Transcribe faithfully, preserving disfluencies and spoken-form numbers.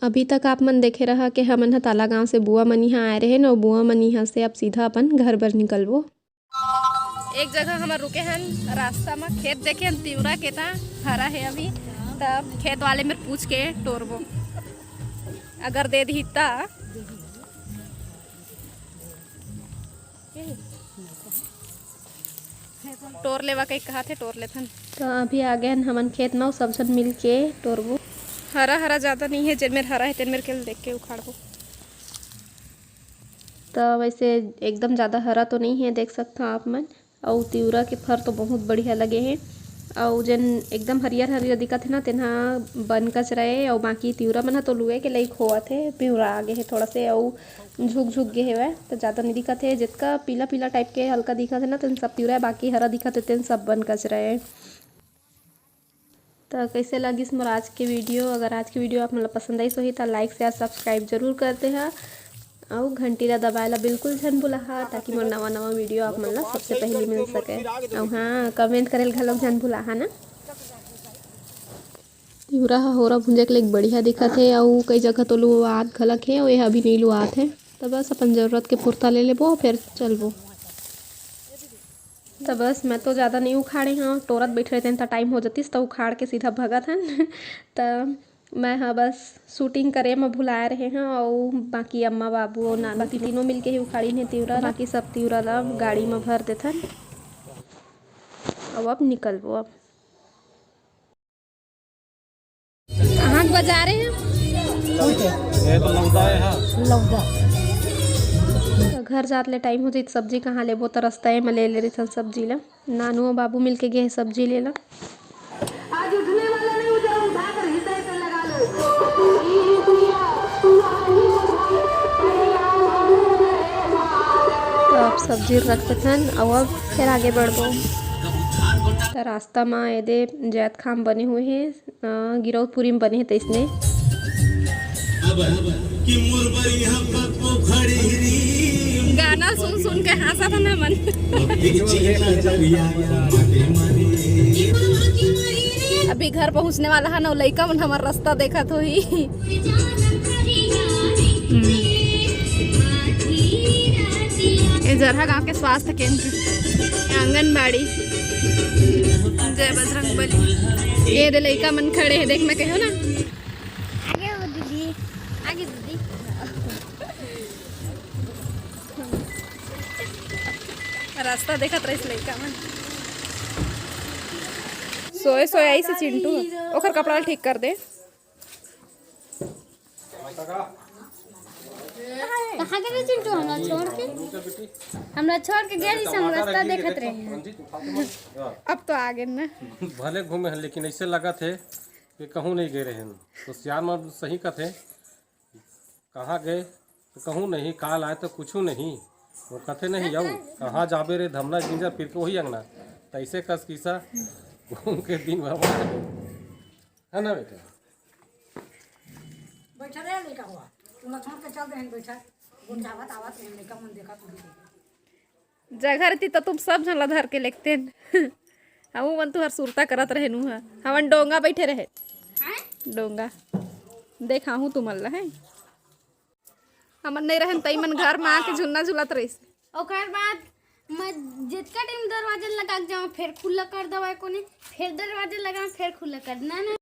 अभी तक आप मन देखे रहा कि हमन ह ताला गांव से बुआ मन इहाँ आए रहेन, अउ बुआ मन इहाँ से अब सीधा अपन घर बर निकलबो। एक जगह हमन रुके हन, रास्ता म खेत देखे हन, तिवरा के ता हरा हे अभी, तब खेत वाले मेर पूछ के टोरबो, अगर दे दिही त। टोर लेवा कही कहा थे, टोर लेथन। तो अभी आ गए हन हमन खेत म, सब झन मिल के टोरबो। हरा हरा ज्यादा नहीं है, जेन मेर हरा है तेन मेर के देख के उखाड़बो। तो वैसे एकदम ज्यादा हरा तो नहीं है, देख सकता आप मन। अउ तिवरा के फर तो बहुत बढ़िया लगे हे। अउ जेन एकदम हरियर हरियर दिखत हे ना, तेन ह बन कचरा ए। अउ बाकी तिवरा मन ह तो लुए के लइक होवत हे, पिवरा आगे हे थोड़ा से, अउ झुक झुक गे हेवय, त जादा नइ दिखत हे। जेतका पीला पीला टाइप के हल्का दिखत हे ना, तेन सब तिवरा ए, बाकी हरा दिखत हे, तेन सब बन कचरा ए। त कइसे लगिस मोर आज के वीडियो? अगर आज के वीडियो आप मन ला पसंद आइस होही, त लाइक, शेयर, सब्सक्राइब जरूर कर देहा। अउ घंटी ला दबाए ला बिल्कुल झन भुलाहा, ताकि मोर नवा नवा वीडियो आप मन ला सबसे पहली मिल सके। अउ हाँ, कमेंट करे ला घलोक झन भुलाहा ना। तिवरा ह होरा भुंजे के लिए बढ़िया दिखत हे, अउ कई जगह तो लुआत घलक हे, अउ ये अभी नहीं लुआत हे। त बस अपन जरूरत के पुरता ले लेबो, फिर चलबो। त बस मैं तो ज्यादा नहीं उखाड़े हंव, टोरत बैठे रहते त टाइम हो जातिस, त उखाड़ के सीधा भगत हन। त मैं ह बस शूटिंग करे म भुलाए रहे हंव, अउ बाकी अम्मा, बाबू अउ नानू तीनों मिलके ही उखाड़िन हे तिवरा ला। बाकी सब तिवरा ला गाड़ी म भर देथन, अउ अब निकलबो अब। कहाँ के बजा रहे हैं? ये तो लौदा है, हाँ। लौदा। तो घर जात ले टाइम हो जाई, सब्जी कहाँ लेबो, त रस्ता में ले ले रहिथन सब्जी ला। नानू अउ बाबू मिलके गे हे सब्जी लेला। आज उठने वाला नहीं, उधर उठाकर हृदय पे लगा लो। तो अब सब्जी रख देथन, अउ अब फिर आगे बढ़बो। त रास्ता म एदे जैतखाम बने हुए हे, अ, गिरौदपुरी में बने हे तइसने। गाना सुन सुन के हंसत हन हमन। अभी घर पहुंचने वाला हन, अउ लइका मन हमर रास्ता देखत होही। हम्म। ये जरहा गांव के स्वास्थ्य केंद्र, आंगनबाड़ी। जय बजरंग बली। ये दे लइका मन खड़े हे, देख मैं कहो ना। आगे वो दीदी, आगे दीदी। रास्ता देखत रहिस लइका मन। सोए सोए आइस हे चिंटू, ओकर कपड़ा ठीक कर दे। कहाँ गए चिंटू? हमरा छोड़ के, हमरा छोड़ के गए, हम रास्ता देखत रहे हैं। अब तो आ गए ना। भले घूमे हैं, लेकिन ऐसे लगत हे कि कहूँ नहीं गए रहे। तो सियान मन सही कथे, कहाँ गए तो कहूँ नहीं, काल आए तो कुछू नहीं। वो कथे नहीं, "अउ कहाँ जाबे रे धमना जिंजा, फिर के वही अंगना।" तैसे कस किसा घूम के दिन भर वहाँ। है ना बेटा? बैठा रहे लइका हुआ, तू लक्ष्मण के चल देहन बैठा, गुंजावत आवत रहे लइका मन देखा तू भी। जगह रहती तो तुम सब झन ला धर के लेगतेन। हमू मन तुहर सुरता करत रहेन उहाँ। हमन डोंगा बैठे रहे। हैं? डोंगा। देखाहूँ तुमन ला, हैं? हमन नहीं रहन, तई मन घर में आके झुलना झुलत रहिस। ओकर बाद मैं जितका टाइम दरवाजा लगा के जाऊँ, फिर खुला कर दवाई कोने, फिर दरवाजा लगाऊँ, फिर खुला कर ना, ना।